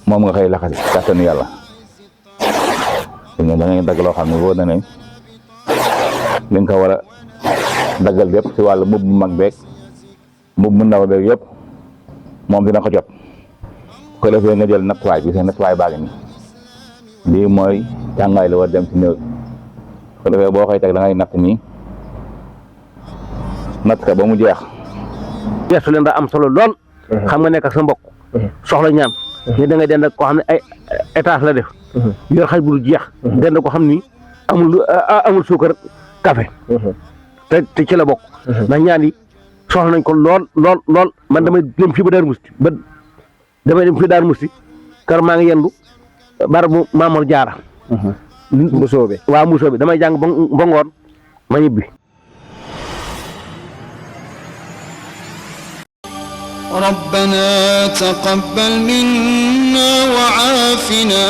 moom nga xëy laxasi kàttanu yàlla da ngay dagg loo xam ne wóor na ne li nga ko war a daggal yëpp si wàllu mbubb mu mag beeg mbubb mu ndaw beeg yëpp moom dina ko jot ko defee nga jël nattuwaay bi seen nattuwaay baa ngi nii lii mooy tàngaay la war dem si néew ko defee boo koy teg da ngay natt nii natt ka ba mu jeex. gestu leen daa am solo lool. xam nga nekk ak sa mbokk soxla ñaan ñu da ngay dend koo xam ne ay étage la def yor xaj bu jeex dend ko xam ni amul suukar café te ci la bokk ndax ñaan yi soxla nañ ko lool man damay dem fii ba dem fii Daaru Musti kër maa ngi yendu barabu Maamor Jaara mbusoobe waaw mbusoobe damay jàng ba ngoon ma ñibbi. ربنا تقبل منا وعافنا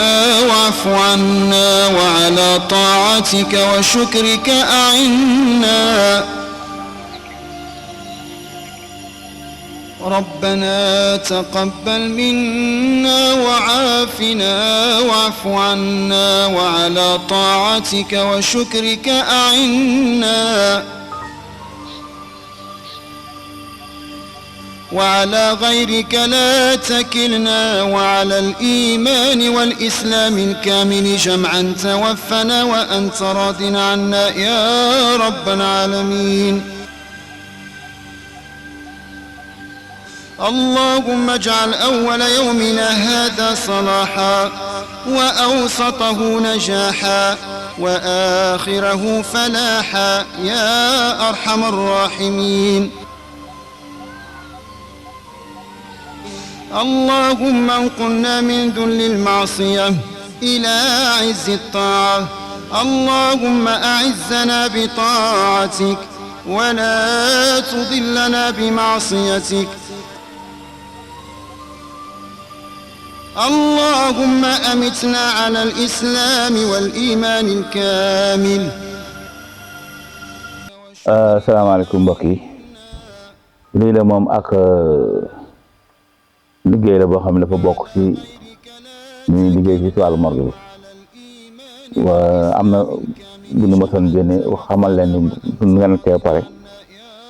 واعف عنا وعلى طاعتك وشكرك أعنا ربنا تقبل منا وعافنا واعف عنا وعلى طاعتك وشكرك أعنا وعلى غيرك لا تكلنا وعلى الإيمان والإسلام الكامل جمعا توفنا وأنت راض عنا يا رب العالمين اللهم اجعل أول يومنا هذا صلاحا وأوسطه نجاحا وآخره فلاحا يا أرحم الراحمين اللهم انقلنا من ذل المعصية إلى عز الطاعة اللهم أعزنا بطاعتك ولا تضلنا بمعصيتك اللهم أمتنا على الإسلام والإيمان الكامل. السلام عليكم mbokk yi lii la moom ak liggéey la boo xam ne dafa bokk ci ñuy liggéey ci wàllu morgue bi am na bu nu ma son génne xamal leen ni nga nattee pare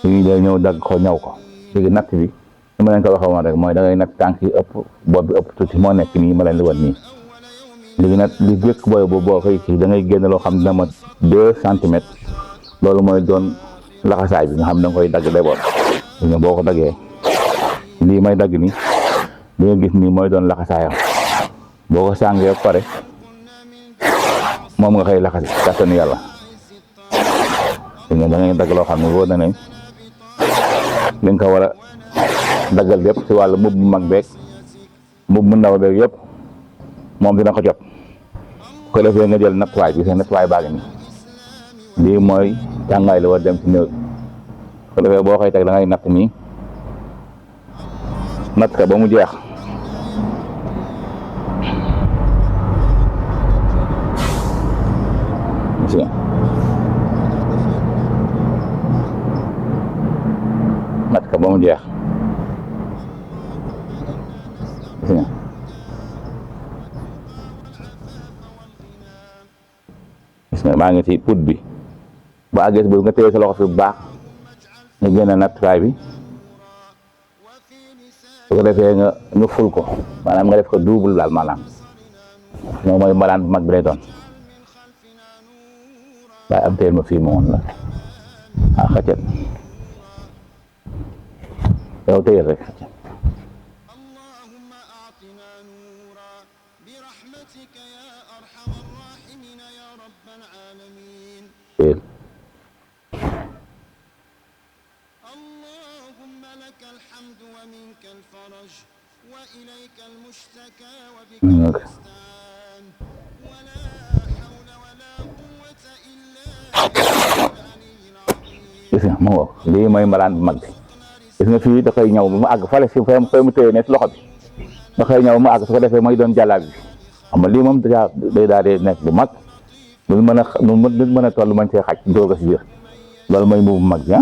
suñu dee ñëw dagg ko ñaw ko léegi natt bi ni ma leen ko waxee woon rek mooy da ngay natt tànk yi ëpp bopp bi ëpp tuuti moo nekk nii ma leen di wan nii léegi nag li jëkk boo koy kii da ngay génn loo xam dina ma 2 centimètres loolu mooy doon laxasaay bi nga xam da nga koy dagg d'abord nga boo ko daggee lii may dagg nii li nga gis nii mooy doon laxasaayam boo ko sàngee pare moom nga xëy laxasi kàttanu yàlla da ngay dagg loo xam ne wóor na ne li nga ko war a daggal yëpp si wàllu mbubb mu mag beeg mbubb mu ndaw beeg yëpp moom dina ko jot ko defee nga jël nattuwaay bi seen nattuwaay baa ngi nii lii mooy tàngaay la war dem si néew ko defee boo koy teg da ngay natt nii natt ka ba mu jeex natt ka ba mu jeex gis nga maa ngi ci put bi ba àggee bu nga téye sa loxo fi bu baax nga génne nattuwaay bi su ko defee nga ful ko maanaam nga def ko double daal maanaam moom mooy mbalaan bu mag bi lay doon waaye am teel ma fii moom la xëccal yow téyel rek xëccal téyel gis nga moo lii mooy mbalaan bu mag bi gis nga fii da koy ñëw ba mu àgg fale si fay mu téye ne si loxo bi da koy ñëw ba mu àgg su ko defee mooy doon jàllaab bi xam nga lii moom déjà day daal di nekk bu mag lu mën a toll mën see xaj doog a si biir loolu mooy mbubu mag bi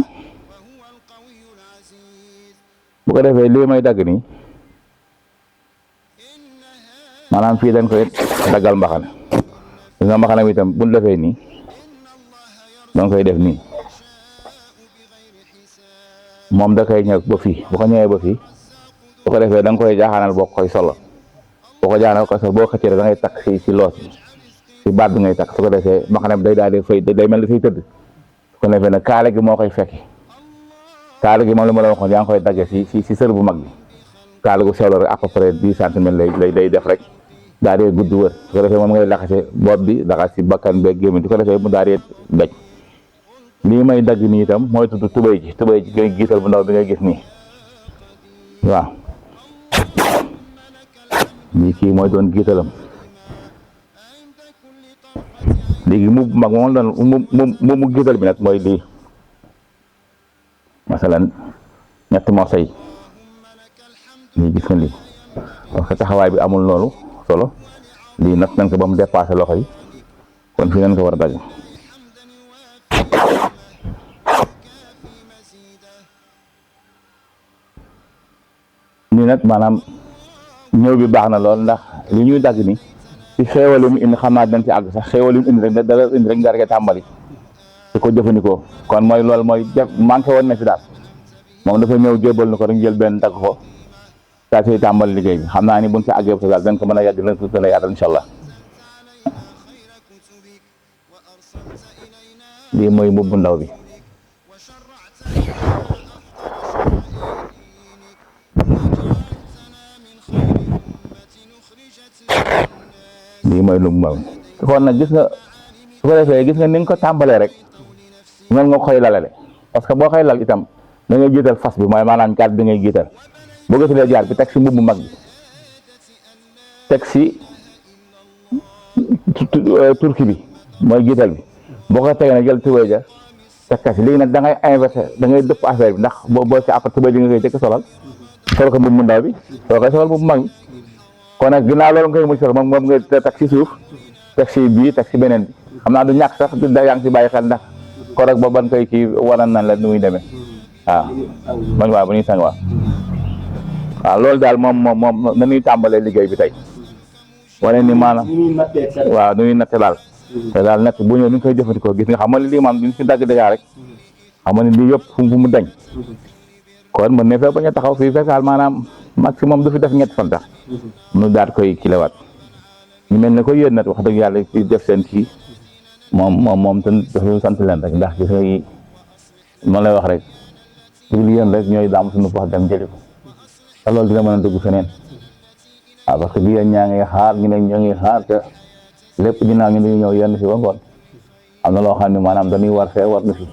bu ko defee lii may dagg nii maanaam fii dañ koy daggal mbaxana nga mbaxana bi itam buñ defee nii dañ koy def nii moom da koy ñëw ba fii bu ko ñëwee ba fii bu ko defee da nga koy jaaxaanal boo koy solo boo ko jaaxaanal koy solo boo xëccee da ngay takk si loos bi si baat bi ngay takk su ko defee mbaxana bi day daal di fay day mel dafay tëdd su ko defee nag kaala gi moo koy fekki kaala gi moom la ma la waxoon yaa ngi koy dagge si sër bu mag bi kaala gu sew la rek à peu près 10 centimètres lay def rek daal di gudd wër su ko defee moom ngay laxase bopp bi laxas si bakkan beeg gémmiñ su ko defee mu daal di daj lii may dagg nii itam mooy tudd tubéy ji ngay giital bu ndaw bi ngay gis nii waaw lii kii mooy doon giitalam léegi mu mag moom doon mu giital bi nag mooy lii masalan ñetti morso yi lii gis nga lii parce que taxawaay bi amul loolu solo lii nag nañ ko ba mu dépassé loxo yi kon fii nañ ko war a dagg nii nag maanaam ñëw bi baax na lool ndax li ñuy dagg ni ci xéewal yi mu indi xam naa dañ ci àgg sax xéewal yi mu indi rek dara indi rek nga rek tàmbali di ko jëfandikoo kon mooy loolu mooy manqué woon na fi daal moom dafa ñëw jébal na ko rek jël benn dagg ko daa ciy tàmbali liggéey bi xam naa ni buñ ci àggee ba daal dañ ko mën a yàgg dina gën a yaatal incha allah lii mooy mbubb ndaw bi lii mooy lu mu kon nag gis nga su ko defee gis nga ni nga ko tàmbalee rek noonu nga koy lalale parce que boo koy lal itam da ngay jiital fas bi mooy maanaam gaat bi ngay jiital boo gëstulee jaar bi teg si mbubb mu mag bi teg si turki bi mooy jiital bi boo ko tegee nag jël tubéy ja teg ka si léegi nag da ngay inversé da ngay dëpp affaire bi ndax boo si après tubéy ji nga koy jëkk solal sol ko mbubb mu ndaw bi soo koy solal mbubb mu mag bi kon nag ginnaaw loolu nga koy mujj sol moom nga teg si suuf teg si bii teg si beneen bi xam naa du ñàkk sax da yaa ngi si bàyyi xel ndax ko rek ba ban koy kii wanan nan la nu muy demee waaw man waaw bu ñuy sang waaw loolu daal moom nañuy tàmbalee liggéey bi tey wane ni maanaam waaw nu ñuy natte daal te daal natt bu ñëw ni ñu koy jëfandikoo gis nga xam nga lii maam duñ si dagg dëggaa rek xam nga ni lii yëpp fu mu dañ kon mën ne fee bañ a taxaw fii fekkaal maanaam maximum du fi def ñetti fan tax nu daat koy kilewaat ñu mel ne ko yéen nag wax dëgg yàlla ci def seen kii moom te dafa sant leen rek ndax gis nga yi ma lay wax rek dugul yéen rek ñooy daam suñu wax dem jëli ko te loolu dina mën a dugg feneen waaw parce que bi yéen ñaa ngi xaar ñu ne ñoo ngi xaar te lépp ginnaaw ñu dañu ñëw yenn si ba ngoon am na loo xam ne maanaam dañuy war fee war na fi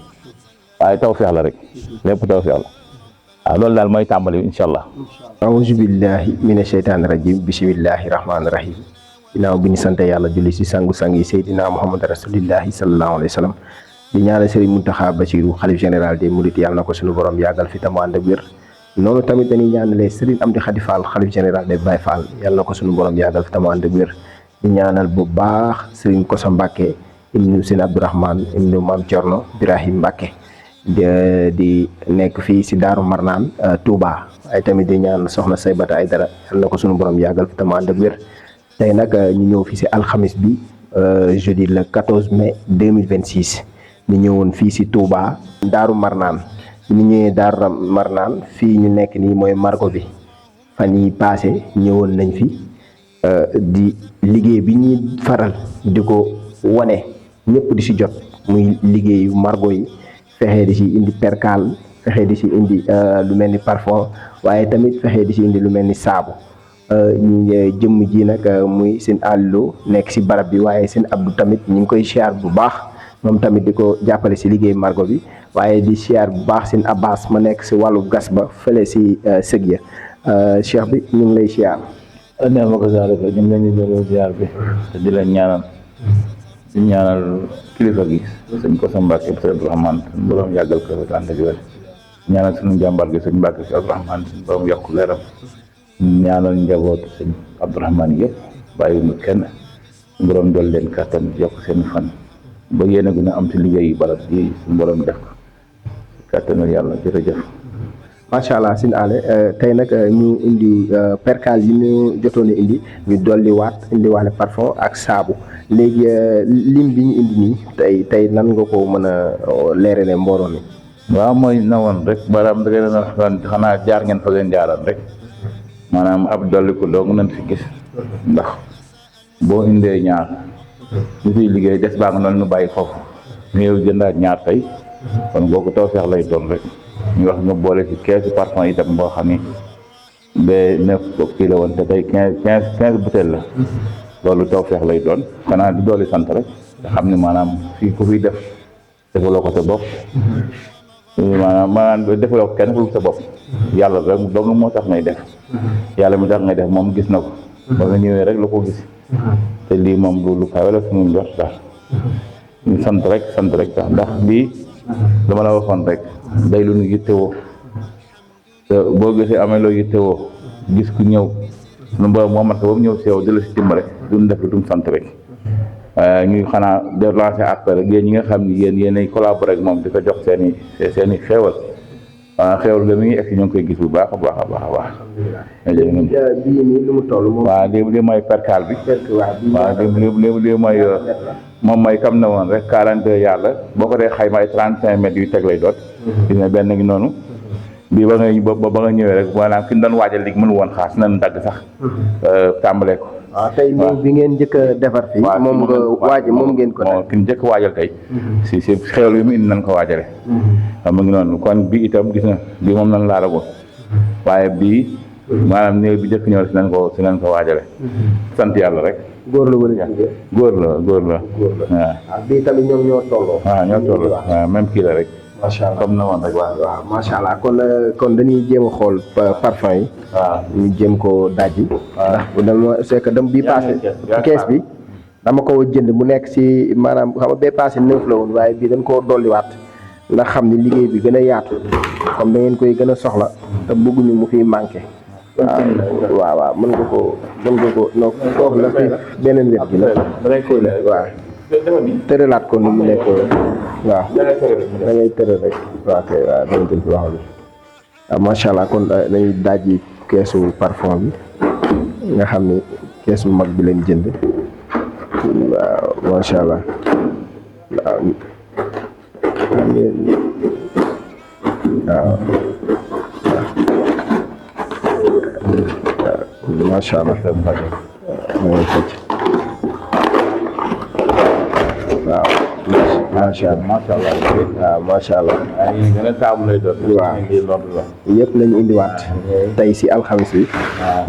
waaye taw feex la rek lépp taw feex la waaw loolu daal mooy tàmbali incha allah aouzu billahi mina sheytaani rajim bisimillahi rahmaani rahim ginnaaw bi ñu sant yàlla julli si sangu-sang yi seydina muhammad rasulillahi sallallahu alayhi wa sallam di ñaanal Serigne Mountakha Bassirou xalif général des mourides yàlla na ko suñu borom yàggal fi tamu ànd ak wér noonu tamit dañuy ñaanalee Serigne Amdi Khady Fall xalif général des Baye Fall yàlla na ko suñu borom yàggal fi tamu ànd ak wér di ñaanal bu baax Serigne Kosso Mbacke ibnu Sine Abdourahmane ibnu Mame Thierno Birahim Mbacke di nekk fii si Daaru Marnaan Touba ay tamit di ñaan soxna Saybata Aydara yàlla na ko suñu borom yàggal fi tamu ànd ak wér tey nag ñu ñëw fii si alxamis bi jeudi le 14 mai 2026 ñu ñëwoon fii si Touba Daaru Marnaan ñu ñëwee Daaru Marnaan fii ñu nekk nii mooy margo bi fan yi passé ñëwoon nañ fi di liggéey bi ñuy faral di ko wane ñëpp di si jot muy liggéeyu margo yi fexe di si indi percal fexe di si indi lu mel ni parfum waaye tamit fexe di si indi lu mel ni saabu ñu jëmm ji nag muy seen àllu nekk si barab bi waaye seen Abdou tamit ñu ngi koy siyaar bu baax moom tamit di ko jàppale si liggéey margo bi waaye di siyaar bu baax seen Abbas ma nekk si wàllu gas ba fële si sëg ya cheikh bi ñu ngi lay siyaar ne ma ko sax ñu ngi leen di delloo siyaar bi te di leen ñaanal di ñaanal kilifa gi sëñ Kosso Mbacke sëñ Abdourahmane suñu borom yàggal ko fi ànd ak wér ñaanal suñu jàmbaar gi sëñ Mbacke si Abdourahmane suñu borom yokk leeram ñaanal njabootu sëñ Abdourahmane yëpp bàyyi mu kenn suñu borom dool leen kattan yokk seen fan ba yéen a gën a am ci liggéey barab bi suñu borom def ko kattanal yàlla jërëjëf macha allah sin ale tey nag ñu indi percal yi ñu jotoon a indi ñu dolli waat indi waale parfum ak saabu léegi lim bi ñu indi nii tey nan nga ko mën a leerale mbooloo mi. waaw mooy na woon rek maanaam da ngeen a xanaa jaar ngeen fa ngeen jaaral rek maanaam ab dolli ko dong nañ fi gis ndax boo indee ñaar ñu fiy liggéey des baa nga noonu ñu bàyyi foofu ñu yow jëndaat ñaar tey kon boo ko taw feex lay doon rek ñu wax nga boole ci 15 parfum itam boo xam ni ba 9 kii la woon te tey 15 bouteille la loolu taw feex lay doon xanaa di dooli sant rek te xam ne maanaam fii ku fiy def defaloo ko sa bopp maanaam defaloo ko kenn ku sa bopp yàlla rek dong moo tax ngay def yàlla mi tax ngay def moom gis na ko ba nga ñëwee rek la ko gis te lii moom lu kawe la suñu njort daal ñu sant rek tax ndax bii dama la waxoon rek day lu ñu yittewoo te boo gisee amee loo yittewoo gis ku ñëw nu ba moo mat ko ba mu ñëw si yow di la si dimbale duñ def lu dum sant rek ñuy xanaa de lancer appel rek yéen ñi nga xam ni yéenay collaborer ak moom di ko jox seen i xéewal xéewal ga mi ngi egg ñu ngi koy gis bu baax a baax a baax a baax. bii nii lu mu toll moom. waaw lii mooy percal bi. waaw lii mooy moom mooy kam na woon rek 42 yàlla boo ko dee xayma ay 35 mètres yu teg lay doot. gis nga benn ngi noonu. bii ba nga ñëwee rek maanaam ki ñu doon waajal léegi mënu woon xaas nañ dagg sax. tàmbalee ko. waaw tey nii bi ngeen njëkk a defar fii. moom nga waaj moom ngeen ko def. ki ñu njëkk a waajal tey. si xéwal yi mu indi nañ ko waajale. xam mu ngi noonu kon bii itam gis na bii moom nañ laalagoon. waaye bii maanaam néew bi njëkk ñëw si nañ ko waajale. sant yàlla rek. góor la wala jigéen. góor la waaw. bii tamit ñoom ñoo tolloo. waaw ñoo tolloo waaw même kii la rek. macha allah comme na woon rek waaw macha allah kon dañuy jéem a xool parfum yi. waaw ñu jéem ko dajji. ndax dama c'est que bii passé kees bi dama ko jënd mu nekk si maanaam xam nga bee passé 9 la woon waaye bii dañ koo dolliwaat ndax xam ni liggéey bi gën a yaatu comme da ngeen koy gën a soxla te bëgguñu mu fiy manqué. waaw mën nga ko non foofu la fi beneen wet gi la. waaw tëralaat ko ni mu nekk waaw da ngay tëral rek waaw kay waaw dama jël ci waxam bi waaw macha allah kon dañuy dajji keesu parfum bi nga xam ni keesu mag bi lañ jënd waaw macha allah waaw macha allah waaw macha allah waaw macha allah. gën a taamu lay doon. waaw yëpp lañu indiwaat tey si alxames bi.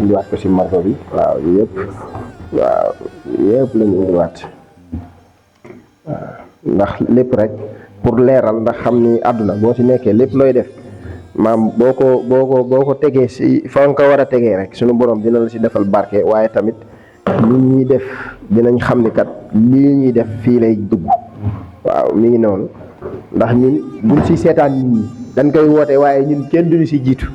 indiwaat ko si margo bi. waaw yëpp lañu indiwaat waaw ndax lépp rek pour leeral ndax xam ni àdduna boo si nekkee lépp looy def maam boo ko tegee si fa nga ko war a tegee rek sunu borom dina la si defal barke waaye tamit nit ñuy def dinañ xam ni kat lii ñuy def fii lay dugg. waaw mi ngi noonu ndax ñun buñ si seetaan nit ñi dañ koy woote waaye ñun kenn duñu si jiitu.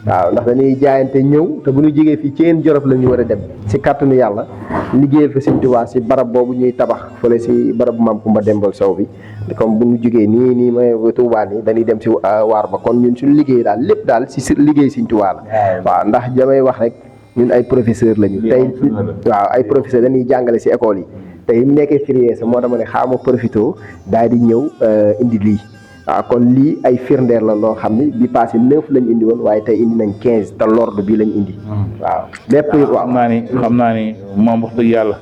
waaw ndax dañuy jaayante ñëw te bu ñu jógee fii Thiène Jolof la ñu war a dem si kàttanu yàlla liggéeyal fa Sëñ Tuubaa si barab boobu ñuy tabax fële si barabu Maam Kumba Dembal Sow bi comme bu ñu jógee nii may Tuubaa nii dañuy dem si waar ba kon ñun suñu liggéey daal lépp daal si liggéey Sëñ Tuubaa la. waaw ndax damay wax rek ñun ay professeur lañu. tey waaw ay professeur dañuy jàngale si école yi tey mu nekkee férié sa moo dama ne xaama profité daal di ñëw indi lii. waaw kon lii ay firndeer la loo xam ni bi passé 9 lañ indi woon waaye tey indi nañ 15 te l'ordre bi lañ indi. waaw lépp waaw xam naa ni moom wax dëgg yàlla.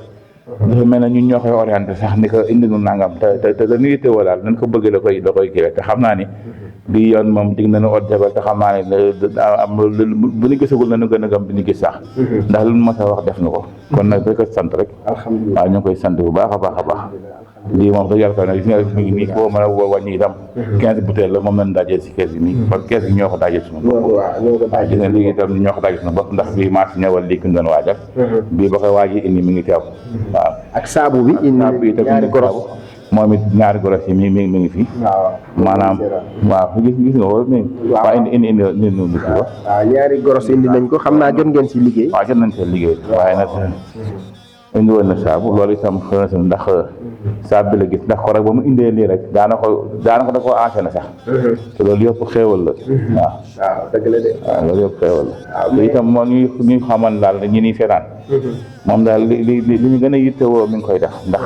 dafa mel ne ñun ñoo koy orienté sax ni ko indi nu nangam te dañuy yittewoo daal nañ ko bëgg la koy kii te xam naa ni bii yoon moom dig nañu ot jabal te xam naa ne am bu ñu gisagul nañu gën a gëm bi ñu gis sax. ndax lu ma sa wax def na ko. kon nag dañ ko sant rek. alhamdulilah waaw ñu ngi koy sant bu baax a baax a baax. lii moom da yàlla koy nag gis nga mi ngi nii koo mën a wàññi itam 15 bouteilles la moom lañ dajee si kees gi nii parce que kees gi ñoo ko dajee suñu bopp waaw gis nga lii itam ñoo ko dajee suñu bopp ndax bii maa si ñëwal lii ki ñu doon waajal bii ba koy waaji indi mi ngi teew waaw ak saabu bi indi ñaari goros moom it ñaari goros yi mi ngi fi maanaam waaw gis nga ko waaw indi waaw ñaari goros indi nañ ko xam naa jot ngeen si liggéey waaw jot nañ si liggéey waaye nag indi woon na saabu loolu itam xëy na ndax saabu bi la gis ndax ko rek ba mu indee lii rek daanaka da koo enchaîné sax te loolu yëpp xéewal la waaw dëgg la de waaw loolu yëpp xéewal la te itam moo ñuy xamal daal ñi ni seetaan moom daal li ñu gën a yittewoo mi ngi koy def ndax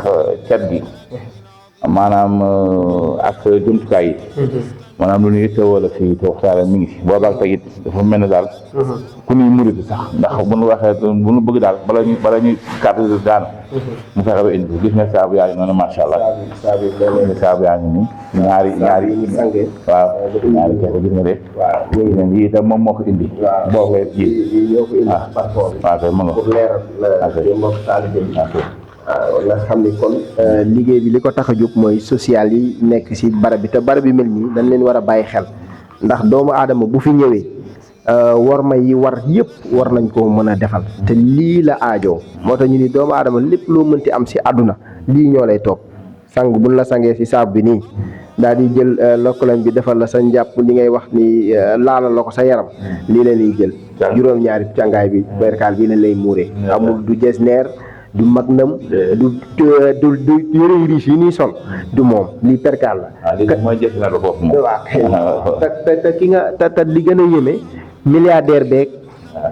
cet gi maanaam ak jumtukaay yi maanaam lu ñu yittewoo la fii te waxtaan mi ngi fi boobaag tey it dafa mel ne daal ku ñuy murit sax ndax bu nu waxee bu nu bëgg daal bala ñuy carte daanu mu fexe ba indi gis nga saabu yaa ngi noonu macha allah saabu yaa ngi nii ñaari waaw ñaari keese gis nga de gis nga yi itam moom moo ko indi boo koy ji waaw kay ma nga waaw nga xam ni kon liggéey bi li ko tax a jóg mooy social yi nekk ci barab bi te barab bi mel nii dañ leen war a bàyyi xel ndax doomu aadama bu fi ñëwee war ma yi war yëpp war nañ ko mën a defal te lii la aajoo moo tax ñu ni doomu aadama lépp loo mënti am ci àdduna lii ñoo lay toog sang buñ la sangee ci saabu bi nii daal di jël lokkalañ bi defal la sa njàpp li ngay wax ni laala la ko sa yaram lii la ñuy jël juróom-ñaari càngaay bi berkaal bii lañ lay muuree amul du jees neer du magnam du yëre yu riche yi ñuy sol du moom lii perkaal la. waaw lii mooy jëf na la foofu moom. waaw te ki nga te li gën a yéeme milliardaire beeg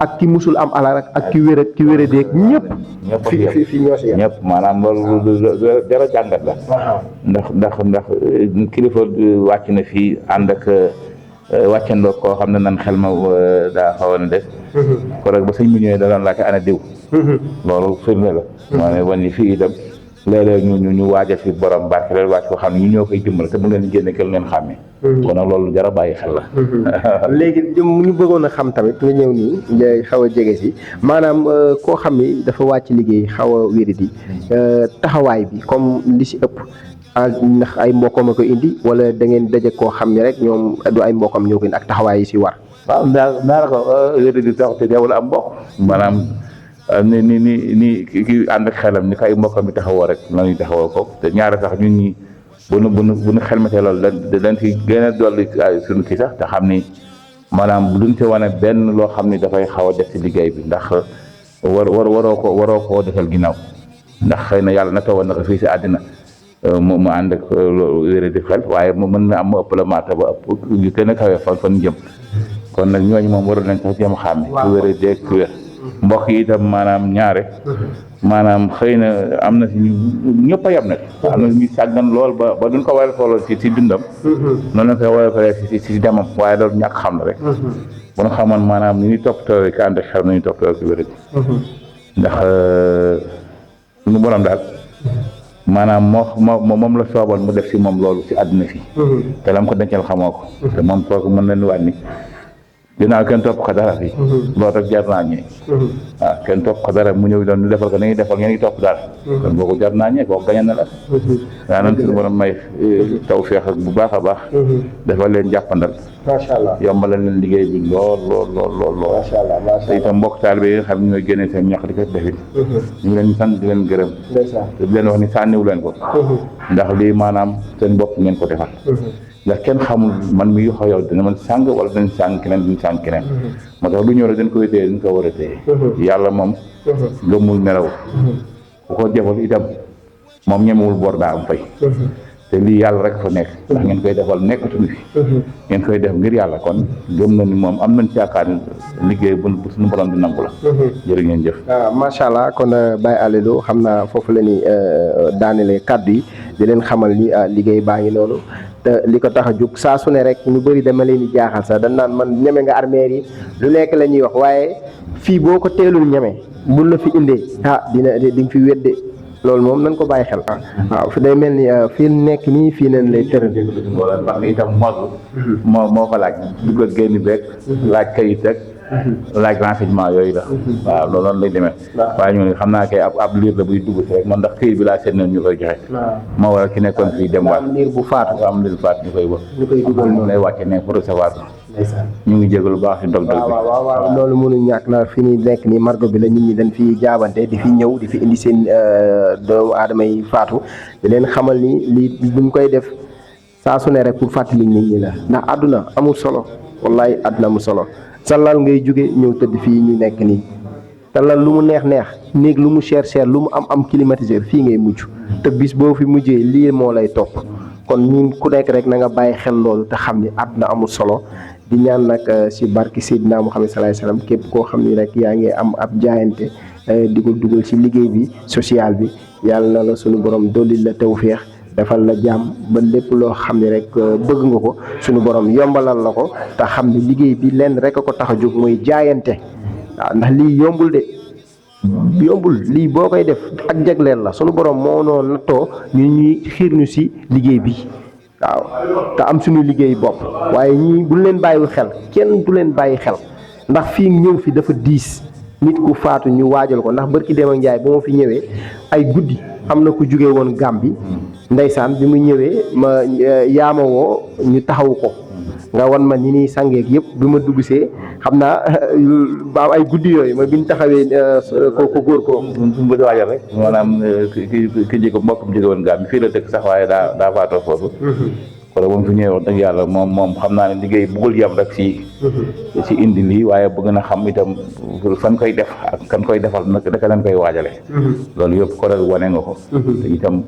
ak ki musul am alal ak ki wér ak ki wér a deeg ñëpp. fi ñoo si ñëpp maanaam loolu dara jàngat la. ndax kilifa wàcc na fii ànd ak wàccandoo koo xam ne nan xel ma daa xawoon a def. ko rek ba sëñ bi ñëwee da doon laajte ana diw. loolu firnde la. moo ne wan ni fii itam léeg-léeg ñu waajal fi borom barke leen wàcc ko xam ne ñu ñoo koy dimbal te bu ngeen génne kenn ngeen xàmmee. kon nag loolu jar a bàyyi xel la. léegi ñu bëggoon a xam tamit nga ñëw nii ngay xaw a jege si maanaam koo xam ni dafa wàcc liggéey xaw a wéradi taxawaay bi comme li si ëpp ndax ay mbokkam a ko indi wala da ngeen daje koo xam ne rek ñoom du ay mbokkam ñoo ko indi ak taxawaay yi si war. waaw daanaka wéradi tax te teewul am mbokk maanaam. ni ki ànd ak xelam ni ko ay mbokkam bi taxawoo rek la ñuy taxawoo ko te ñaare sax ñun ñi bu nu xelmatee loolu dañ ci gën a dolli suñu kii sax te xam ni maanaam duñ ci wane benn loo xam ni dafay xaw a def ci liggéey bi ndax waroo koo defal ginnaaw ndax xëy na yàlla naka woon na ko fii si àddina mu ànd ak wéré di xel waaye mu mën na am mu ëpp la maata ba ëpp yu gën a kawee fan jëm kon nag ñooñu moom waroon nañ sax jéem a xàmme ku wéré deeg ku wér mbokk yi itam maanaam ñaare maanaam xëy na am na si ñëpp a yem nag am na ñu sàggan lool ba duñ ko war a xoolal ci dundam noonu lañ koy war a xoolal ci demam waaye loolu ñàkk xam la rek bu ñu xamoon maanaam ni ñuy toppatoo ki ànd ak xel nañu toppatoo ki wér ndax suñu borom daal maanaam moom la soobal mu def si moom loolu si àdduna fi te lam ko dencal xamoo ko te moom kooku mën nañu wàññi ginnaaw kenn topp ko dara fii loolu rek jar naa ñee waaw kenn topp ko dara mu ñëw doon ñu defal ko nañuy defal ngeen ngi topp dara kon boo ko jar naa ñee kooku gañe na la yaa nan suñu borom may tawfeex ak bu baax a baax defal leen jàppandal macha allah yombalal leen liggéey bi lool macha allah te itam mbokk taalibe yi nga xam ne ñooy génnee seen ñax di ko defit ñu ngi leen sant di leen gërëm te di leen wax ni sànniwu leen ko ndax lii maanaam seen bopp ngeen ko defal ndax kenn xamul man mi yoxo yow dina man sàng wala dañ sàng keneen duñ sàng keneen moo tax lu ñëw rek dañ koy téye dañ ko war a téye yàlla moom gëmmul nelaw ku ko jëfal itam moom ñemewul bor daa am fay te lii yàlla rek fa nekk ndax ngeen koy defal nekkatuñu fi ngeen koy def ngir yàlla kon gëm na ni moom am nañ ci yaakaar ni liggéey bu suñu borom di nangu la jërë ngeen jëf waaw macha allah kon Baye Alé Lo xam naa foofu la ñuy daanele kàddu yi di leen xamal ni liggéey baa ngi noonu te li ko tax a jóg saa su ne rek ñu bëri dama leen di jaaxal sax dañ naan man ñeme nga armeer yi lu nekk la ñuy wax waaye fii boo ko teelul ñeme bul la fi indee di nga fi wedde loolu moom nañ ko bàyyi xel waaw fi day mel ni fii nekk nii fii nañ lay tëral wala ndax itam moo ko laaj dugg ak génn beeg laaj kayit rek laaj renseignement yooyu la waaw loolu noonu lay demee waaye ñu ne xam naa kay ab liir la buy dugg si rek man ndax këyit bi laa seet na ñu koy joxe moo waral ki nekkoon fii dem waat liir bu faatu am liir bu faatu ñu koy wax ñu lay wàcce ne pour recevoir ñu ngi jégalu lu baax si dog-dog bi waaw loolu mënuñ ñàkk na fi ñuy nekk nii margo bi la nit ñi dañ fi jaabante di fi ñëw di fi indi seen doomu aadama yi faatu di leen xamal ni lii buñ koy def saa su ne rek pour fàttali nit ñi la ndax àdduna amul solo wallahi àdduna amul solo sa lal ngay jóge ñëw tëdd fii ñu nekk nii te lan lu mu neex néeg lu mu cher lu mu am climatiseur fii ngay mujj te bis boo fi mujjee lii moo lay topp kon ñun ku nekk rek na nga bàyyi xel loolu te xam ni àdduna amul solo di ñaan nag si barki Seydina Muhammad sallallahu alayhi wasallam képp koo xam ni rek yaa ngi am ab jaayante di ko dugal ci liggéey bi social bi yàlla na la suñu borom dolli la tawféex defal la jàmm ba lépp loo xam ne rek bëgg nga ko suñu borom yombalal la ko te xam ne liggéey bi lenn rek a ko tax a jóg mooy jaayante waaw ndax lii yombul de yombul lii boo koy def ak jagleel la suñu borom moo noo nattoo ñuy xiir ñu si liggéey bi waaw te am suñu liggéey bopp waaye ñii bu leen bàyyiwul xel kenn du leen bàyyi xel ndax fii ñëw fi dafa diis nit ku faatu ñu waajal ko ndax barki dem ak njaay ba ma fi ñëwee ay guddi am na ku jóge woon Gàmbi ndeysaan bi mu ñëwee ma yaama woo ñu taxaw ko nga wan ma ni nii sangeeg yëpp bi ma dugg see xam naa ba ay guddi yooyu ma biñ taxawee ko góor ko suñu bëgg waajal rek maanaam ki jóge mbokkam jóge woon Gàmbi fii la dëkk sax waaye daa faatoo foofu kon moom fi ñëwee wax dëgg yàlla moom xam naa ne liggéey bëggul yem rek si indi lii waaye bëgg na xam itam fan koy def ak kan koy defal naka lañ koy waajale loolu yëpp ko rek wane nga ko te itam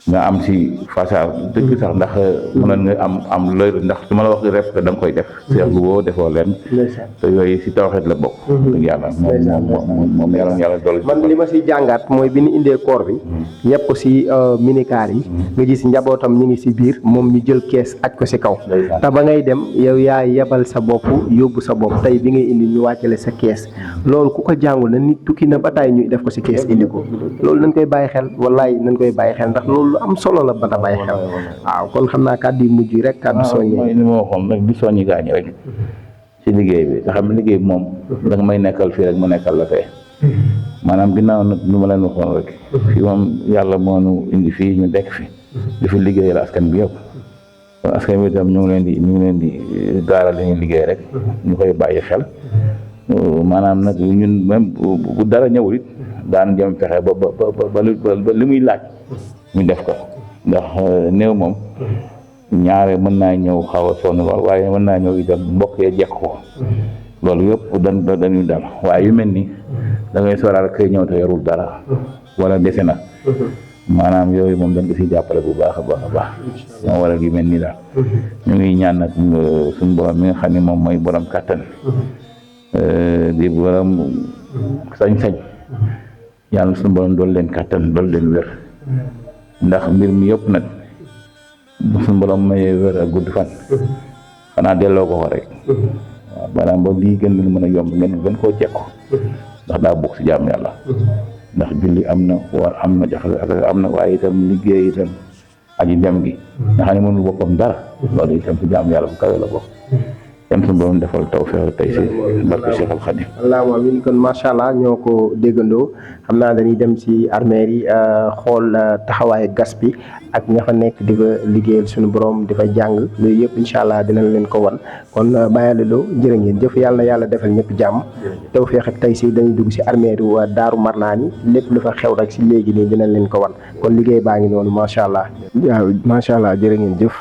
nga am si façon dëgg sax ndax mënoon nga am looy ndax su ma la wax rek da nga koy def seex gu boo defoo leen te yooyu si tawxeet la bokk dëgg yàlla moom yàlla dool man li ma si jàngaat mooy bi ñu indee koor bi ñëpp ko si minicar yi nga gis njabootam ñu ngi si biir moom ñu jël kees aj ko si kaw te ba ngay dem yow yaa yebal sa bopp yóbbu sa bopp tey bi ngay indi ñu wàccale sa kees loolu ku ko jàngul na nit tukki na ba tey ñu def ko si kees indi ko loolu nañ koy bàyyi xel wallaay nañ koy bàyyi xel ndax loolu lu am solo la ba ta bàyyi xel waaw kon xam naa kàddu yu mujj rek kàddu soññee mooy li ma waxoon rek di soññi gaañi rek ci liggéey bi nga xam ne liggéey bi moom da nga may nekkal fii rek mu nekkal la fee maanaam ginnaaw nag lu ma leen waxoon rek fii moom yàlla moo nu indi fii ñu dekk fi di fi liggéeyal askan bi yëpp kon askan bi itam ñu ngi leen di gaaral li ñuy liggéey rek ñu koy bàyyi xel maanaam nag ñun même bu dara ñëwul it daan jëm fexe ba li muy laaj ñu def ko ndax néew moom ñaare mën naa ñëw xaw a sonn lool waaye mën naa ñëw itam mbokk yee jekk ko loolu yëpp dañuy dal waaye yu mel ni da ngay soral kay ñëw te yorul dara wala dese na maanaam yooyu moom dañ ko si jàppale bu baax a baax a baax moo waral yu mel nii daal ñu ngi ñaan nag suñu borom mi nga xam ne moom mooy borom kàttan di borom sañ-sañ yàlla suñu borom dool leen kàttan dool leen wér ndax mbir mi yëpp nag bu suñu borom mayee wér ak gudd fan xanaa delloo ko rek waaw maanaam ba lii gën leen mën a yomb ngeen gën koo jekku ndax daa bokk si jàmm yàlla ndax julli am na war am na jaxase am na waaye itam liggéey itam aji dem gi nga xam ne mënul boppam dara loolu itam si jàmm yàlla bu kawe la bokk yan suñu borom defal tawfeex tey si barke Cheikh Al Khadim allahumma amiin kon macha allah ñoo ko déggandoo xam naa dañuy dem si armeer yi xool taxawaayu gas bi ak ña fa nekk di ko liggéeyal suñu borom di fa jàng loolu yëpp incha allah dinañ leen ko wan kon bàyyale loo jërë ngeen jëf yàlla na yàlla defal ñëpp jàmm tawfeex ak tey si dañuy dugg si armeer yi Daaru Marnaan yi lépp lu fa xew rek si léegi nii dinañ leen ko wan kon liggéey baa ngi noonu macha allah. waaw macha allah jërë ngeen jëf.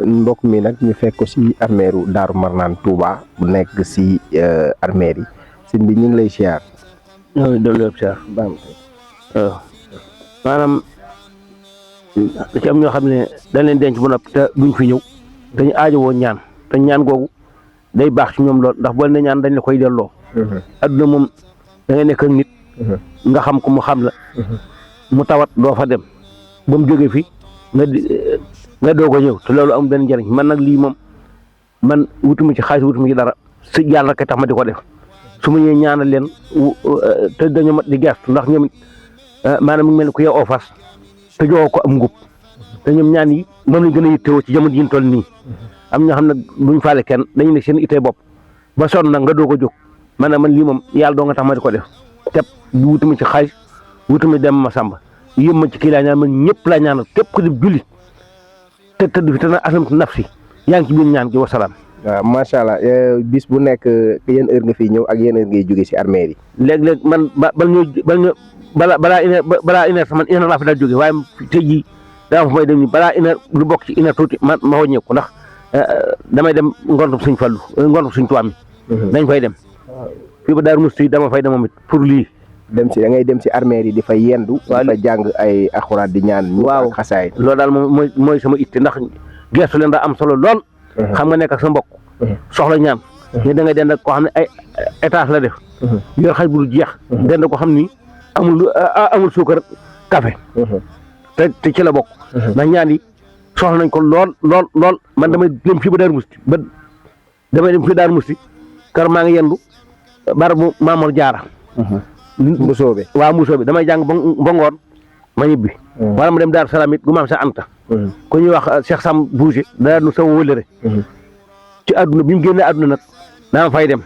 mbokk mi nag ñu fekk ko si armeeru Daaru Marnaan Touba bu nekk si armeer yi sëñ bi ñu ngi lay siyaar. ñoo def lépp siyaar maanaam da ci am ñoo xam ne dañ leen denc bu noppi te duñ fi ñëw dañu aajowoo ñaan te ñaan googu day baax ci ñoom lool ndax boo ne ñaan dañ la koy delloo. adduna moom da ngay nekk ak nit. nga xam ko mu xam la. mu tawat doo fa dem ba mu jógee fi nga doog a ñëw te loolu am benn njëriñ man nag lii moom man wutuma ci xaalis wutuma ci dara si yàlla rek tax ma di ko def su ma ñëwee ñaanal leen te dañoo mat di gerte ndax ñoom maanaam mu ngi mel ni ku yow oo fas te joxoo ko am ngub te ñoom ñaan yi moom lañ gën a yittewoo ci jamono yi ñu toll nii am ñoo xam ne duñ faale kenn dañu ne seen ittee bopp ba sonn nag nga doog a jóg maanaam man lii moom yàlla doo nga tax ma di ko def te wutuma ci xaalis wutuma dem ma sàmba yëpp ma ci kii laa ñaan man ñëpp laa ñaanal képp ku di jullit te tëdd fi te na aslamtu nafsi yaa ngi ci biir ñaan gi wasalaam. waaw macha allah bis bu nekk yéen heure nga fiy ñëw ak yéen heure ngay jóge si armée yi. léeg-léeg man balaa une heure man une heure laa fi daal jóge waaye tey jii daa am fu may dem nii balaa une heure lu bokk ci une heure tuuti ma wàññeeku ndax damay dem ngontum suñ Fallu ngontum suñ Tuubaa mi dañ fay dem fii ba Daaru Musti dama fay demam it pour lii. dem si da ngay dem si armée yi di fa yendu. di fa jàng ay alxuraan di ñaan. waaw xasaay. loolu daal mooy sama itte ndax gestu leen daa am solo lool. xam nga nekk ak sa mbokk. soxla ñaan. mais da ngay dend ak koo xam ne ay étage la def. yor xaj bu dul jeex. dend ko xam ni amul suukar café. te ci la bokk. ndax ñaan yi soxla nañ ko lool man damay dem fii ba Daaru Musti damay dem fii Daaru Musti kër maa ngi yendu barabu Maamoor Jaara. Mbusoobe waaw Mbusoobe damay jàng ba ngoon ma ñibbi. wala ma dem Daaru Salaam it gu maam sa Anta. ku ñuy wax Cheikh Sam Boucher daa nu sama wëlëre. ci àdduna bi mu génnee àdduna nag daa fay dem.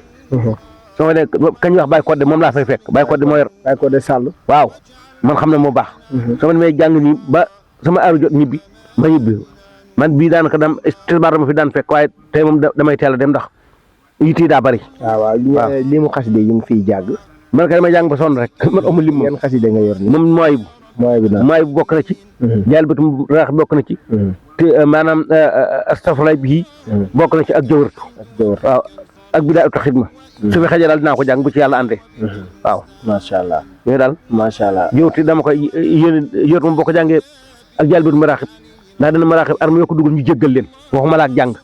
soo ma ne kañ wax Baye Codé moom laa fay fekk Baye Codé moo yor. Baye Codé Sall. waaw man xam ne moo baax. soo ma demee jàng nii ba sama aaru jot ñibbi ma ñibbi man bii daanaka tisbaar dama fi daan fekk waaye tey moom damay teel a dem ndax yitte yi daa bari. waaw li mu xaside yi ngi fiy jàng. man kay damay jàng ba sonn rek man amul lim. yan xaside nga yor nii moom mooy bu bokk na ci. jaal bëtum raax bokk na ci. te maanaam astafurlaay bii. bokk na ci ak jawërtu. waaw ak bi daal xidma. su fi xëjee daal dinaa ko jàng bu ci yàlla àndee. waaw macha allah. yooyu daal macha allah. jawërtu dama koy yéen moom boo ko jàngee ak jaal bëtum raaxib ndax dana maraaxib arme yoo ko dugal ñu jéggal leen waxuma la ak jàng.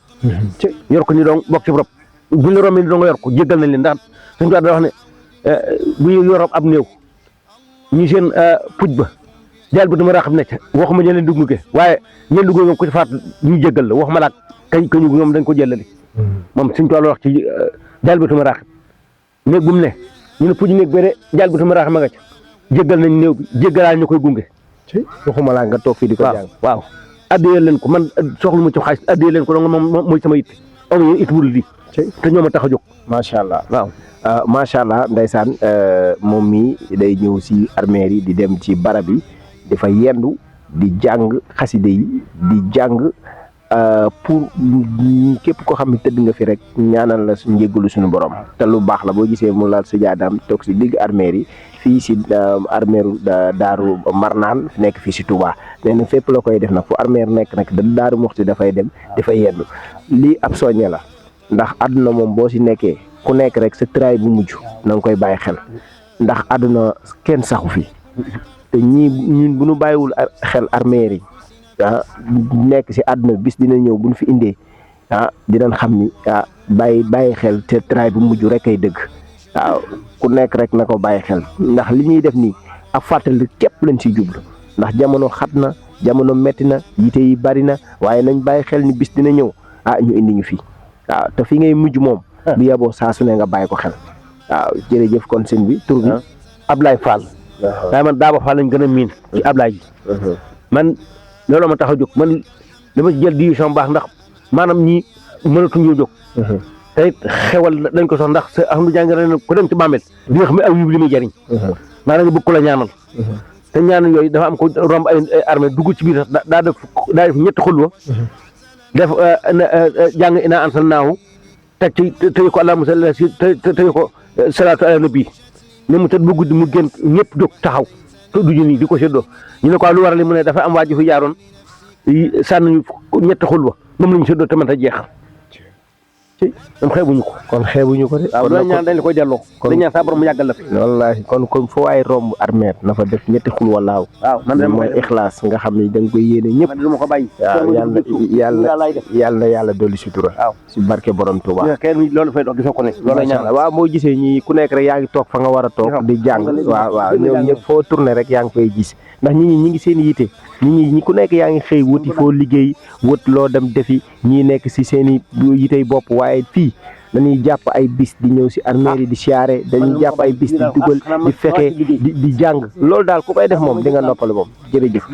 yor ko ñu doon bokk ci rob buñ la rombee ni doo nga yor ko jéggal nañ leen ndax suñu ko da wax ne bu ñu yor ab néew ñu seen puj ba jaal bëtum raaxib ne ca waxuma ñe leen dugg ke waaye ñeen dugg moom ku ci faat ñu jéggal la waxuma la ak kañu ñoom dañ ko jëllali moom suñu tool wax ci jaal bëtum raaxib néeg bu mu ne ñu ne puj néeg ba de jaal bëtum raaxib ma nga ca jéggal nañ néew bi jéggalaal ñu koy gunge. waxuma laa nga toog fii di ko jàng. waaw addiyee leen ko man soxlu mu ci xaalis addiyee leen ko donc moom mooy sama it amuñu it wul lii te ñoo ma tax a jóg. macha allah waaw. macha allah ndeysaan moom mii day ñëw si armée yi di dem ci barab yi di fa yendu di jàng xaside yi di jàng pour képp koo xam ne tëdd nga fi rek ñaanal la njéggalu suñu borom te lu baax la boo gisee mu laal sa jaadaam toog si digg armée yi fii si armeeru Daaru Marnaan nekk fii si Touba nee na fépp la koy def nag fu armeer nekk nag da Daaru Muxti dafay dem dafay yendu lii ab soññe la ndax àdduna moom boo si nekkee ku nekk rek sa tëraay bu mujj na nga koy bàyyi xel ndax àdduna kenn saxu fi te ñii ñun bu ñu bàyyiwul xel armeer yi nekk si àdduna bis dina ñëw bu ñu fi indee dinañ xam ni bàyyi xel te tëraay bu mujj rek ay dëgg waaw ku nekk rek na ko bàyyi xel ndax li ñuy def nii ak fàttali képp lañ siy jublu ndax jamono xat na jamono metti na yite yi bari na waaye nañ bàyyi xel ni bis dina ñëw ñu indi ñu fi waaw te fi ngay mujj moom bu yeboo saa su ne nga bàyyi ko xel waaw jërëjëf kon sëñ bi tur bi Ablaye Fall waaye man Daaba Fall lañ gën a miin ci Ablaye ji man loolu ma tax a jóg man dama ci jël division baax ndax maanaam ñii mënatuñoo jóg te it xewal dañ ko sox ndax sa am du jàng ne ko dem ci bàmmeel di nga xam ne aw yiw li muy jëriñ maa nga bëgg ko la ñaanal te ñaan yooyu dafa am ko romb ay armée dugg ci biir daa def ñetti xulwa def jàng ina ansal naahu teg ci tëye ko allahumma salli si tëye ko salaatu ala nabi ne mu tëdd bu guddi mu gën ñëpp jóg taxaw te duñu nii di ko séddoo ñu ne ko lu waral mu ne dafa am waa ji fi jaaroon sànni ñetti xulwa moom la ñu séddoo te mën a jeex ñoom xeebuñu ko. kon xeebuñu ko de. waaw loolu ñaan dañ la koy delloo. kon dañ ñaan saa borom mu yàggal la fi. wallaahi kon foo waay romb armeer na fa def ñetti xul walaaw. waaw man de mooy ixlaas nga xam ni da nga koy yéene ñëpp. man de ma ko bàyyi. waaw yàlla dolli sutura. waaw si barke borom Touba. kenn loolu fay dox gisoo ko ne. loolu lay ñaan waaw moo gisee ñi ku nekk rek yaa ngi toog fa nga war a toog di jàng. waaw ñoom ñëpp foo tourné rek yaa ngi koy gis ndax ñi ngi seen yite ñi ku nekk yaa ngi xëy wuti foo liggéey wut loo dem defi ñii nekk si seen i yitey bopp waaye fii dañuy jàpp ay bis di ñëw si armée yi di siyaare dañuy jàpp ay bis di dugal di fexe di jàng loolu daal ku koy def moom di nga noppalu moom jërëjëf.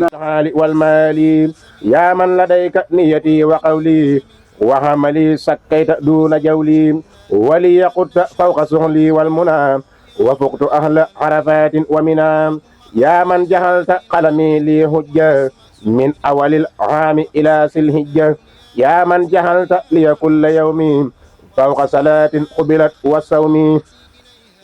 wal maali yaa man ladayka niyati wa qawli wa amali sakkayta duna jawli wali yaqutta fawqa suhli wal muna wa fuqtu ahla arafatin wa mina yaa man jahalta qalami li hujja min awalil aami ila silhijja yaa man jahalta liya kulla yawmi fawqa salatin qubilat wa sawmi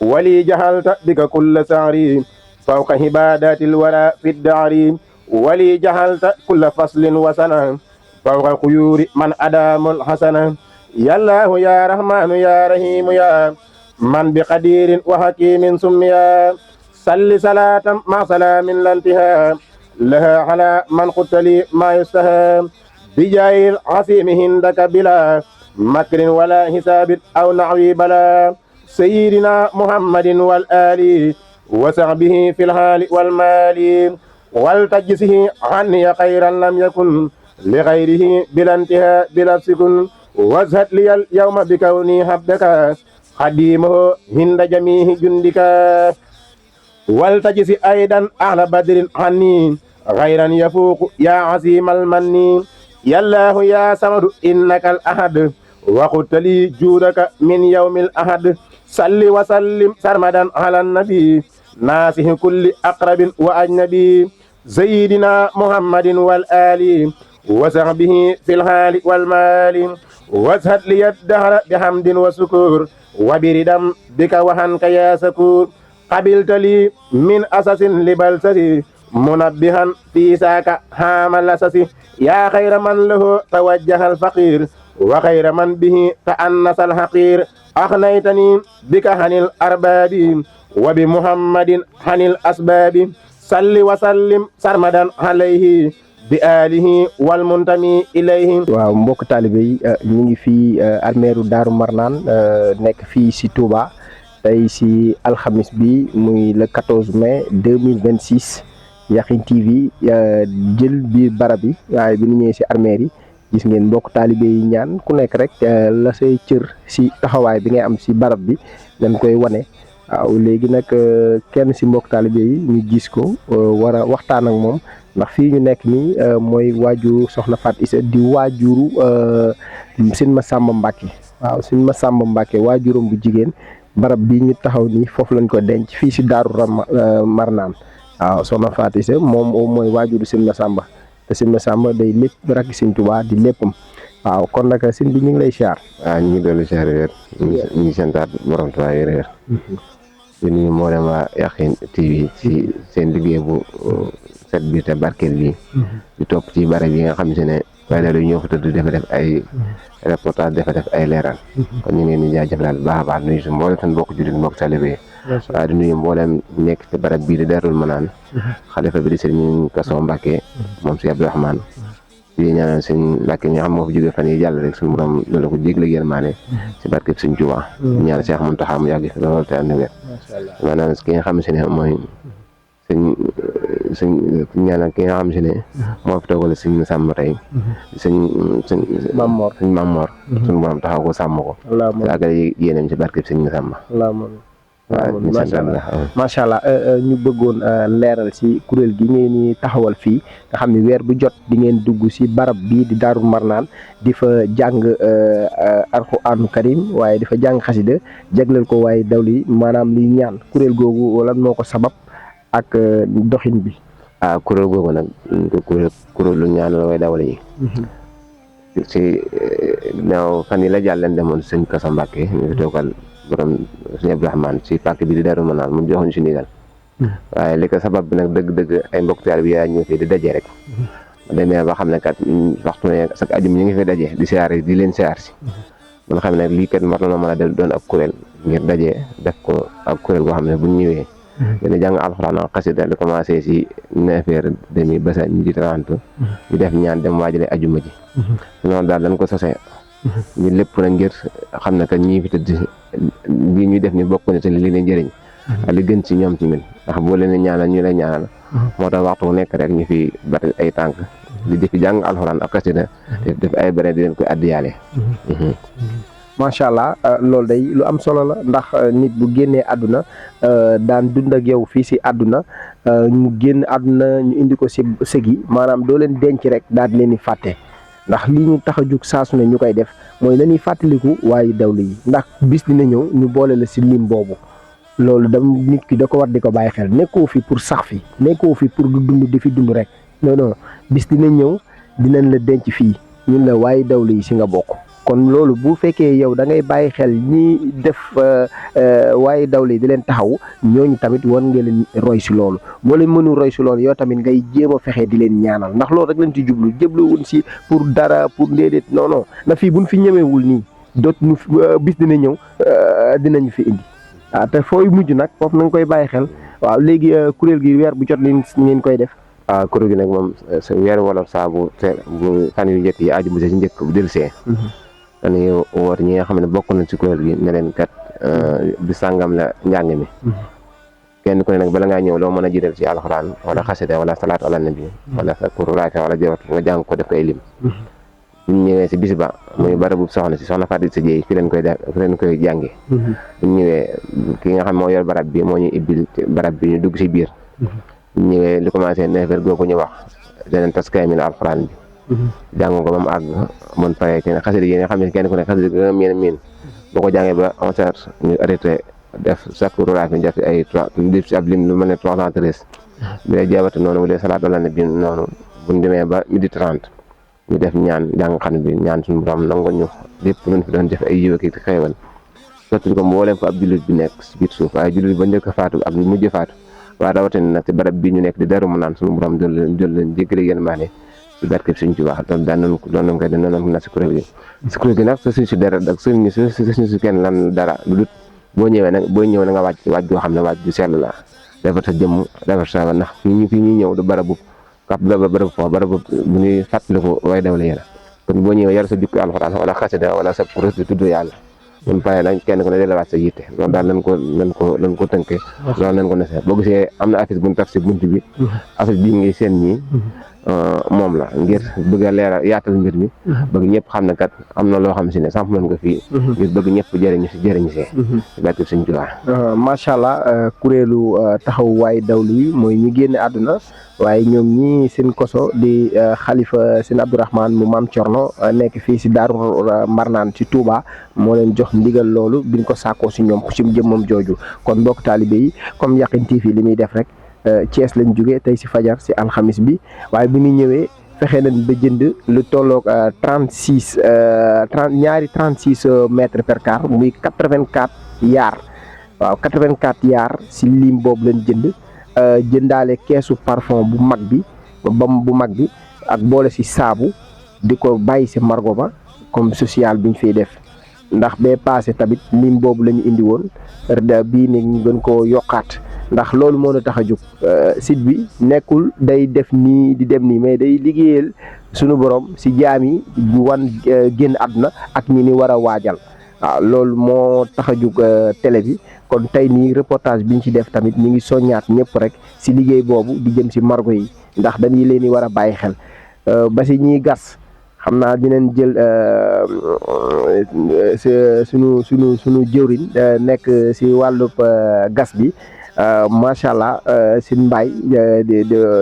wali jahalta bika kulla sahri fawqa hibadatil wara fi ddahri wali jahalta kulla faslin wa sana fawqa quyuri man adamul hasana yallahu ya rahmanu ya rahimu ya من بقدير وحكيم سميا صل صلاة مع سلام لا انتهاء لها على من قلت لي ما يستهى بجاه العظيم هندك بلا مكر ولا حساب أو نعوي بلا سيدنا محمد والآل وصحبه في الحال والمال والتجسه عني خيرا لم يكن لغيره بلا انتهاء بلا سكن وازهد لي اليوم بكوني حبدك خديمه هند جميع جندك والتجسي أيضا أهل بدر عني غيرا يفوق يا عظيم المن يا الله يا صمد إنك الأحد وقلت لي جودك من يوم الأحد صل وسلم سرمدا على النبي ناسه كل أقرب وأجنبي سيدنا محمد والآل وصحبه في الحال والمال وازهد لي الدهر بحمد وسكور وبردم بك وهنك يا سكور قبلت لي من أساس لبلسسي منبها في ساك هام لسسي يا خير من له توجه الفقير وخير من به تأنس الحقير أغنيتني بك عن الأرباب وبمحمد عن الأسباب صل وسلم سرمدا عليه بآله والمنتمي إليه. waaw mbokk taalibe yi ñu ngi fii armeeru Daaru Marnaan nekk fii si Touba tey si alxamis bi muy le 14 mai 2026 Yakhine TV jël biir barab yi waaye bi ñu ñëwee si armeer yi gis ngeen mbokk taalibe yi ñaan ku nekk rek la say cër si taxawaay bi ngay am si barab bi dañ koy wane. waaw léegi nag kenn si mbokk taalibe yi ñu gis ko war a waxtaan ak moom ndax fii ñu nekk nii mooy waajuru soxna Fatou Issa di waajuru Sëñ Massamba Mbacke. waaw Sëñ Massamba Mbacke waajuram bu jigéen barab bi ñu taxaw nii foofu lañ ko denc fii si Daaru Marnaan. waaw soxna Fatou Issa moom mooy waajuru Sëñ Massamba te Sëñ Massamba day lépp rakk Sëñ Tuubaa di léppam. waaw kon nag sëñ bi ñu ngi lay siyaar. waaw ñu ngi doon siyaar wér ñu ngi santaat borom Tuubaa wér di nuyu mboolem waa Yakhine TV ci seen liggéey bu set bi te barkeel bi di topp ci barab yi nga xam si ne waaye lu ñëw fa tëdd dafa def ay reportage dafa def ay leeral kon ñu ngi leen di jaajëfal bu baax a baax nuyu si mboolem seen mbokk jullit mbokk talibé waaye di nuyu mboolem nekk ci barab bii di Daarul Manaan xalifa bi di Sëriñ Kaso Mbàkke moom si Abdourahmane di ñaanal sëñ Mbàkke ñi nga xam moo fi jógee fan yi jàll rek suñu borom loolu ko jégle yërmaane si barkeb sëñ Tuubaa ñaanal Cheikh Mountakha mu yàgg fi loolu te ànd wér maanaam ki nga xam si ne mooy ñaanal ki nga xam si ne moo fi toogal sëñ Sàmm tey sëñ Mamor suñu borom taxaw ko sàmm ko àggale yéenam si barkeb sëñ Sàmm waaw macha allah ñu bëggoon leeral si kuréel gi ngeen ni taxawal fii nga xam ne weer bu jot di ngeen dugg si barab bii di Daaru Marnaan di fa jàng alxuraanu karim waaye di fa jàng xasida jagleel ko waaye dawli maanaam liy ñaan kuréel googu lan moo ko sabab ak doxin bi. kuréel googu nag kuréel lu ñaan la waaye dawli yi si naaw fan yi la jàll leen demoon sëñ Kaso Mbàkke ñu fi toogal borom sëñ Abdourahmane si pàkk bi di Daaru Manaan mu joxuñ si ndigal waaye li ko sabab bi nag dëgg-dëgg ay mbokk taal bi yaa ñëw fii di daje rek demee ba xam ne kat waxtu ne sax ajum ñu ngi fi daje di siyaar di leen siyaar si man xam ne lii kat war na mën a doon ab kuréel ngir daje def ko ak kuréel goo xam ne buñ ñëwee dina jàng alxuraan ak xasida li commencé si 9h30 ba sa 12h30 ñu def ñaan dem waajale ajuma ji noonu daal dañ ko sosee ñu lépp na ngir xam ne que ñii fi tëdd lii ñuy def ni bokk na te li leen jëriñ ak li gën ci ñoom tamit ndax boo leen ñaanal ñu lay ñaanal moo tax waxtu bu nekk rek ñu fi bari ay tànk di def jàng alxuraan ak xasida def ay bare di leen koy addiyaale. macha allah loolu day lu am solo la ndax nit bu génnee àdduna daan dund ak yow fii si àdduna ñu génn àdduna ñu indi ko si sëg yi maanaam doo leen denc rek daal di leen di fàtte. ndax li ñu tax a jug saasu ne ñu koy def mooy nañuy fàttaliku waaye dawlu yi ndax bis dina ñëw ñu boole la si lim boobu loolu dam nit ki da ko war di ko bàyyi xel nekkoo fi pour sax fi nekkoo fi pour du dund di fi dund rek non non bis dina ñëw dinañ la denc fii ñun la waaye dawlu yi si nga bokk kon loolu bu fekkee yow da ngay bàyyi xel ñi def waaye dawlu yi di leen taxaw ñooñu tamit war nga leen roy si loolu boo leen mënu roy si loolu yow tamit ngay jéem a fexe di leen ñaanal ndax loolu rek lañ ci jubluwun si pour dara pour déedéet non non na fii buñ fi ñëmewul nii dootuñu bis dina ñëw dinañu fi indi waaw te fooy mujj nag foofu na nga koy bàyyi xel waaw léegi kuréel gi weer bu jot li ngeen koy def. waaw kuréel gi nag moom weeru wolof saa bu fan yu njëkk yi aju bu si njëkk bu dellusee dañuy woote ñi nga xam ne bokk nañ si kuréel gi ne leen kat bi sàngam la njàng mi kenn ku ne nag bala ngaa ñëw loo mën a jiital ci alxuraan wala xasida wala salaatu ala nabi wala sakuru raaka wala jawat nga jàng ko def koy lim bu ñu ñëwee si bis ba muy barabu soxna Fatou Issa Dieye fi leen koy jànge bu ñu ñëwee ki nga xam moo yor barab bi moo ñu ibbil barab bi ñu dugg si biir bu ñu ñëwee li commencé 9h googu ñu wax danañ tas kaamil alxuraan bi jàng ko ba mu àgg mën pare kenn xasida yi nga xam ne kenn ku ne xasida nga miin boo ko jàngee ba 11h ñu arrêté def sakuru raaka ñu def ay 3 def si ab lim lu mel ne 313 bi lay jaabatu noonu bu dee salaatu ala nabi noonu bu ñu demee ba 12h30 ñu def ñaan jàng xam bi ñaan suñu borom nangu ñu lépp luñ fi doon def ay yiw ak xeewal sotti ko mboolem fa ab jullit bi nekk si biir suuf waaye jullit ba njëkk a faatu ak mujj faatu waaye rawatina nag ci barab bi ñu nekk di Daaru Manaan suñu borom jël leen jéggale yéen maa ne si barkeb suñ ci wax doon daan nañ ko koy def noonu na si kuréel gi nag sa suñ si dara ak suñ si kenn lan dara lu dut boo ñëwee na nga waaj goo xam ne waaj ju sell la defar sa jëmm defar sa ndax fii ñuy ñëw du barabu kap barabu foofu barabu bu ñuy fàttaliku way daw la yéen kon boo ñëwee yar sa jukki alxuraan wala xasida wala sa kuréel di tudd yàlla mun pare nag kenn ku ne delawaat sa yitte loolu daal lañ ko tënkee loolu lañ ko nesee boo gisee am na affiche bu ñu taf si bunt bi affiche bii ngi seen ñii moom la ngir bëgg a leeral yaatal mbir mi bëgg ñëpp xam ne kat am na loo xam si ne samp nañ ko fii ngir bëgg ñëpp jëriñu see barke Sëñ Tuubaa macha allah kuréelu taxawu waay dawlu yi mooy ñi génn àdduna waaye ñoom ñi seen koso di xalifa seen Abdourahmane mu maam Thierno nekk fii si Daaru Marnaan ci Touba moo leen jox ndigal loolu biñ ko sàkkoo si ñoom ci jëmmam jooju kon mbokk taalibe yi comme Yakhine TV li muy def rek Thiès lañ jógee tey si fajar si alxamis bi waaye bi ñu ñëwee fexe nañ ba jënd lu tolloog 36 mètres per quart muy 84 yaar waaw 84 yaar si lim boobu lañ jënd jëndaale keesu parfum bu mag bi ak boole si saabu di ko bàyyi si margo ba comme social bi ñu fiy def ndax bee passé tamit lim boobu la ñu indi woon bii ne ñu gën koo yokkaat ndax loolu moo na tax a jóg site bi nekkul day def nii di dem nii mais day liggéeyal sunu borom si jaam yi bu wan génn àdduna ak ñi ni war a waajal waaw loolu moo tax a jóg télé bi kon tey nii reportage bi ñu ci def tamit ñu ngi soññaat ñëpp rek si liggéey boobu di jëm si margo yi ndax dañuy leen di war a bàyyi xel ba si ñiy gas xam naa dinañ jël sunu jëwriñ nekk si wàllub gas bi macha allah sin mbaay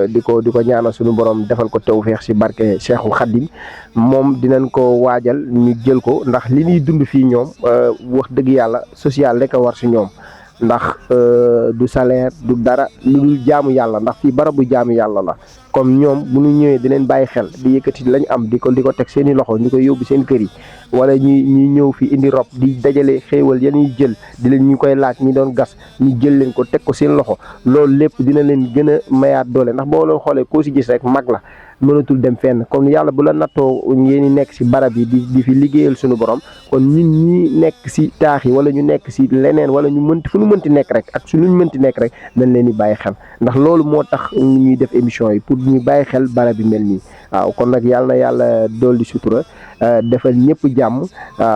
di ko ñaanal sunu borom defal ko tawfeex si barke Cheikhul Khadim moom dinañ ko waajal ñu jël ko ndax li ñuy dund fii ñoom wax dëgg yàlla social rek a war si ñoom ndax du salaire du dara lu dul jaamu yàlla ndax fii barabu jaamu yàlla la comme ñoom bu ñu ñëwee di leen bàyyi xel di yëkkati lañ am di ko teg seen i loxo ñu koy yóbbu seen kër yi wala ñuy ñëw fi indi rob di dajale xéewal ya ñuy jël di leen ñu koy laaj ñi doon gas ñu jël leen ko teg ko seen loxo loolu lépp dina leen gën a mayaat doole ndax boo leen xoolee koo si gis rek mag la mënatul dem fenn kon yàlla bu la nattoo ngeen nekk si barab yi di fi liggéeyal suñu borom kon ñun ñi nekk si taax yi wala ñu nekk si leneen wala ñu mënti fu ñu mënti nekk rek ak su ñu mënti nekk rek dañ leen di bàyyi xel ndax loolu moo tax ñuy def émission yi pour ñu bàyyi xel barab yi mel nii waaw kon nag yàlla na yàlla dolli sutura defal ñëpp jàmm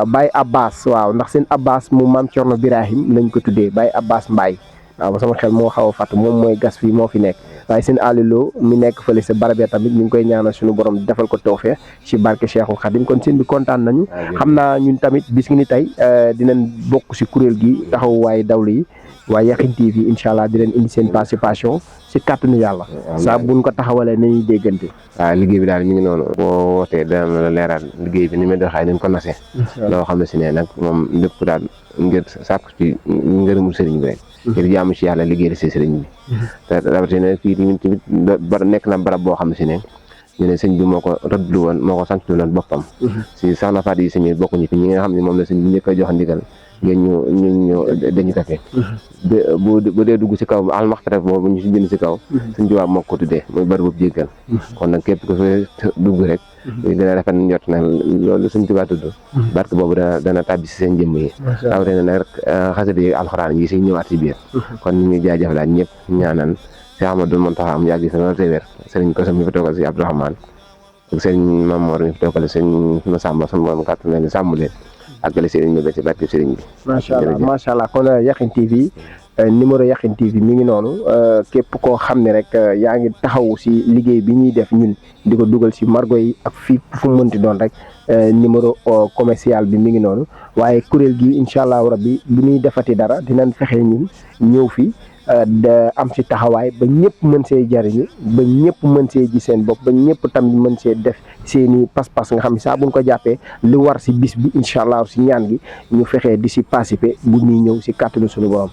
Baye Abbas waaw ndax seen Abbas mu maam Thierno Birahim lañ ko tuddee Baye Abbas Mbaye waaw sama xel moo xaw a fàtt moom mooy gas fii moo fi nekk waaye seen alilo mi nekk fële sa barab tamit ñu ngi koy ñaanal suñu borom defal ko tawfeex ci barke Cheikhul Khadim kon seen bi kontaan nañu xam naa ñun tamit bis ngi ni tey dinañ bokk si kuréel gi taxaw waaye dawlu yi waaye Yakhine TV incha allah di leen indi seen participation si kàttanu yàlla saa buñ ko taxawalee nañuy déggante waaw liggéey bi daal mi ngi noonu boo wootee dana la leeral liggéey bi ni ma doxee ni ko nasee loo xam ne si ne nag moom lépp daal ngir sàkku ci ngërëmul sëriñ bi rek ngir jaamu ci yàlla liggéey si sëriñ bi te rawatina fii tamit nekk na barab boo xam ne si ne ñu ne sëñ bi moo ko rëddlu woon moo ko sant woon boppam si soxna Fatou Issa Dieye bokkuñu fi ñi nga xam ne moom la sëñ bi njëkk a jox ndigal ngeen ñu dañu kafe bu dee dugg si kaw almaxtaraf boobu ñu si bind si kaw suñ tubaab moo ko tuddee muy bari boobu jéggal kon nag képp ko fa dugg rek dina rafet njort na loolu suñ tubaab tudd barke boobu dana tàbbi si seen jëmm yi rawatina nag xasida yi alxuraan yi si ñëwaat si biir kon ñu ngi jaajëfalaat ñëpp ñaanal si Amadou Mountakha am yàgg si loolu te wér sëriñ Koso mi fi toogal si Abdourahmane ak sëriñ Mamour mi fi toogal sëriñ Massamba sama borom kàttan leen sàmm leen àggale sëriñ bi ba ci barke sëriñ bi. macha allah kon Yakhine TV numéro Yakhine TV mi ngi noonu képp koo xam ne rek yaa ngi taxaw si liggéey bi ñuy def ñun di ko dugal si margo yi ak fii fu mu mënti doon rek numéro commercial bi mi ngi noonu waaye kuréel gi incha allahu rabbi bu ñuy defati dara dinañ fexe ñun ñëw fi am si taxawaay ba ñëpp mën see jariñu ba ñëpp mën see ji seen bopp ba ñëpp tamit mën see def seeni pas-pas nga xam ne saa buñ ko jàppee li war si bis bi incha allah si ñaan gi ñu fexee di si participer bu ñuy ñëw si kàttanu suñu borom